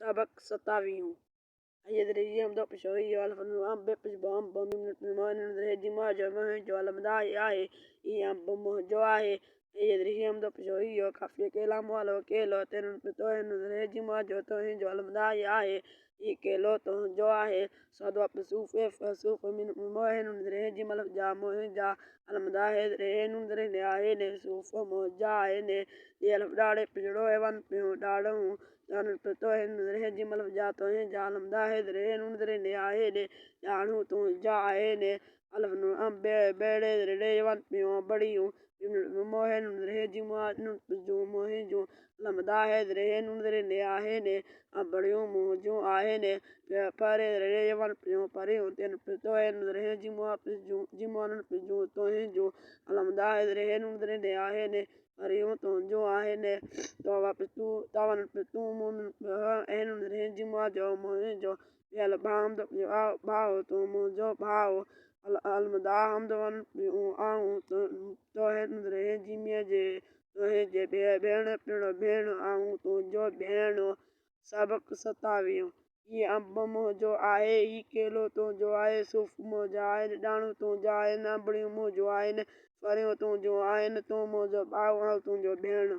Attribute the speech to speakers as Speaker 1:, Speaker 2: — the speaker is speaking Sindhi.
Speaker 1: سبق ستاويهون. سبق ستاويهون، هي انب منهنجو آهي، هي ڪيلو تنهنجو آهي، صوف منهنجا آهن، ڏاڙهون تنهنجا آهن، انبڙيون منهنجون آهن، ڦريون تنهنجون آهن، تون منهنجو ڀاء آئون تنهنجو ڀيڻ.